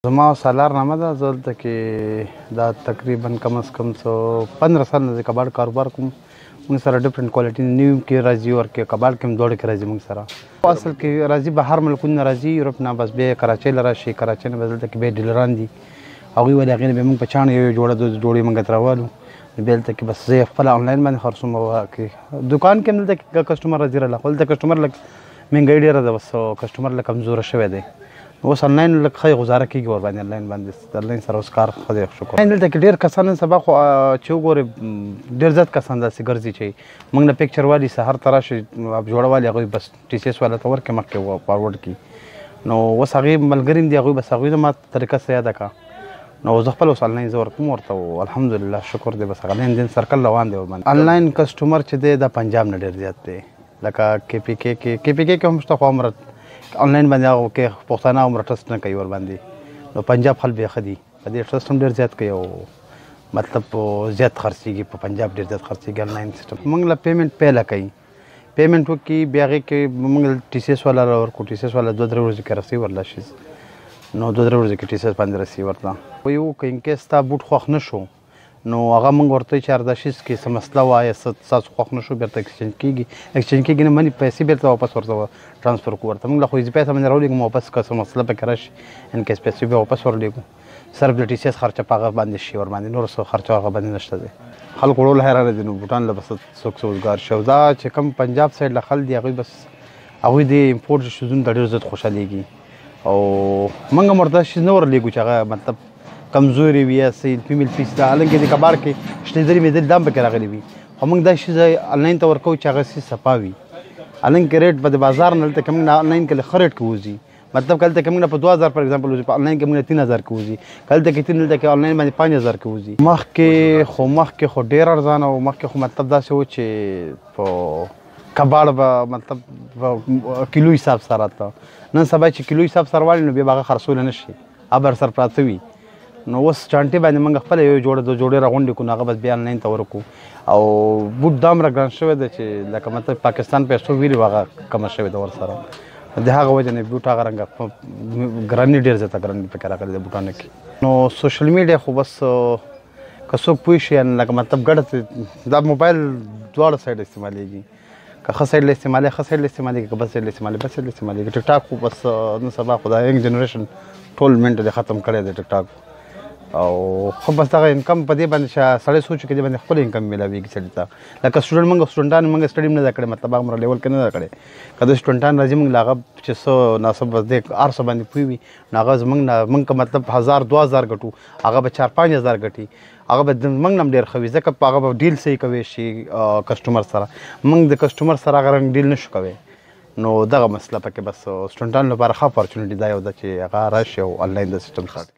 زما سالار نامه ده. زه دلته کې دا تقریبا کم از کم څه 15 سال نه د کباړ کاروبار کوم. موږ سره ډیفرنٹ کوالټي نیو کې راځي، ورکې کباړ کې هم دوړ کې راځي. موږ سره اصل کې راځي بهر ملکونو نه راځي، یورپ نه، بس بیا کراچۍ له راشي، کراچۍ نه بس دلته کې بیا ډیلران دي، هغوی ولې هغې نه بیا موږ په چاڼ یو جوړه دوه جوړې موږ ترې راولو. بیا دلته کې بس زه خپله آنلاین باندې خرڅوم او دوکان کې هم دلته کې کسټمر راځي راله، خو دلته کسټمر لږ مهنګۍ ډېره ده، بس کسټمر لږ کمزوره شوی دی. اوس آنلاین لږ ښه ګزاره کېږي ورباندې، آنلاین باندې آنلاین سره اوس کار ښه دی، شکر. دلته کې ډېر کسان نن سبا خو چې وګورې ډېر زیات کسان داسې ګرځي چې موږ نه پکچر والي سهار ته راشي جوړه والي، هغوی بس ټي سي اس والا ته ورکړي مخکې فارورډ کړي. نو اوس هغې ملګري هم دي، هغوی بس هغوی زما طریقه څه یاده کړه، نو زه خپل اوس آنلاین زه ورکوم ورته، الحمدلله شکر دی. بس هغه لین دین سرکل روان دی ورباندې. آنلاین کسټمر چې دی دا پنجاب نه ډېر زیات دی، لکه کې پي کې کې کې پي کې کې هم شته، خو عمره آنلاین باندې هغه کې پښتانه عمره ټرسټ نه کوي ورباندې. نو پنجاب خلک بیا ښه دي په دې، ټرسټ هم ډېر زیات کوي او مطلب زیات خرڅېږي په پنجاب، ډېر زیات خرڅېږي آنلاین سیستم. موږ له پیمنټ پیله کوي، پیمنټ وکړي بیا هغې کې موږ ټي سي اس والا ورکړو، ټي سي اس والا دوه درې ورځې کې رسوي ورله شي، نو دوه درې ورځې کې ټي سي اس باندې رسوي ورته. وایو که ان کیس ستا بوټ خوښ نه شو، نو هغه موږ ورته چې دا شیز کې څه مسله وه یا څه ستاسو خوښ نه شو، بېرته ایکسچینج کېږي، ایکسچینج کېږي نه مني پیسې بېرته واپس ورته ټرانسفر کړو ورته. موږ له خو ایزي پیسه باندې راولېږو، واپس که څه مسله پکې راشي ان کیس پیسې بیا واپس ورلېږو، صرف د ټي سي اس خرچه په هغه باندې شي ورباندې، نور څه خرچه هغه باندې نشته دی. خلک وړو له حیرانه دي، نو بوټان له بس څوک څه وزګار شي. او دا چې کوم پنجاب سایډ له خلک دي، هغوی بس هغوی د امپورټ شیزونو ته ډېر زیات خوشحالېږي، او موږ هم ورته شیز نه ورلېږو چې هغه مطلب کمزوري وي یا څه فیمیل پیس ده، حالانکه د کباړ کې شلېدلې مېدلې دا هم پکې راغلي وي، خو موږ دا شیز آنلاین ته ورکوو چې هغه څیز صفا وي. حالانکه ریټ به د بازار نه دلته کې موږ نه آنلاین کې له ښه ریټ کې وځي، مطلب که دلته کې موږ نه په 2000 فار اګزامپل وځي، په آنلاین کې موږ نه 3000 کې وځي، که دلته کې تین دلته کې آنلاین باندې 5000 کې وځي. مخکې خو ډېر ارزانه و، مخکې خو مطلب داسې و چې په کباړ به مطلب کیلو حساب سره راته. نن سبا چې کیلو حساب سره والي نو بیا به هغه خرڅولی نه شي، هغه به سره پراته وي. نو اوس چانټې باندې موږ خپله یو جوړه دوه جوړې راغونډې کړو، نو هغه بس بیا آنلاین ته ورکو. او بوټ دومره ګران شوی دی چې لکه مطلب پاکستان پیسو ویلي وو هغه کمه شوې ده ورسره، د هغه وجې نه بوټ هغه رنګه ګراني ډېر زیاته ګراني پکې راغلې ده بوټانو کې. نو سوشل میډیا خو بس که څوک پوه شي، لکه مطلب ګډه دا موبایل دواړو سایډ استعمالېږي، که ښه سایډ له استعمالوي ښه سایډ له استعمالېږي، که بد سایډ له استعمالوي بد سایډ له استعمالېږي. ټیک ټاک خو بس نن سبا خو دا ینګ جنریشن ټول منټ دې ختم کړی دی ټیک ټاک. او خو بس دغه انکم په دې باندې چې سړی سوچ وکړي دې باندې خپل انکم میلاویږي سړي ته. لکه سټوډنټ موږ سټوډنټان موږ سټډي هم نه ده کړې، مطلب هغه مره لیول کې نه ده کړې، که د سټوډنټان راځي موږ له هغه چې څه ناڅه بس دې هر څه باندې پوه وي، نو هغه زموږ نه موږ که مطلب 1000 2000 ګټو، هغه به 4 5000 ګټي، هغه به موږ نه هم ډېر ښه وي، ځکه هغه به ډیل صحیح کوی شي کسټمر سره، موږ د کسټمر سره هغه رنګ ډیل نه شو کوی. نو دغه مسله پکې بس سټوډنټانو لپاره ښه اپارچونټي دا یو ده چې هغه راشي او آنلاین د سیستم سره.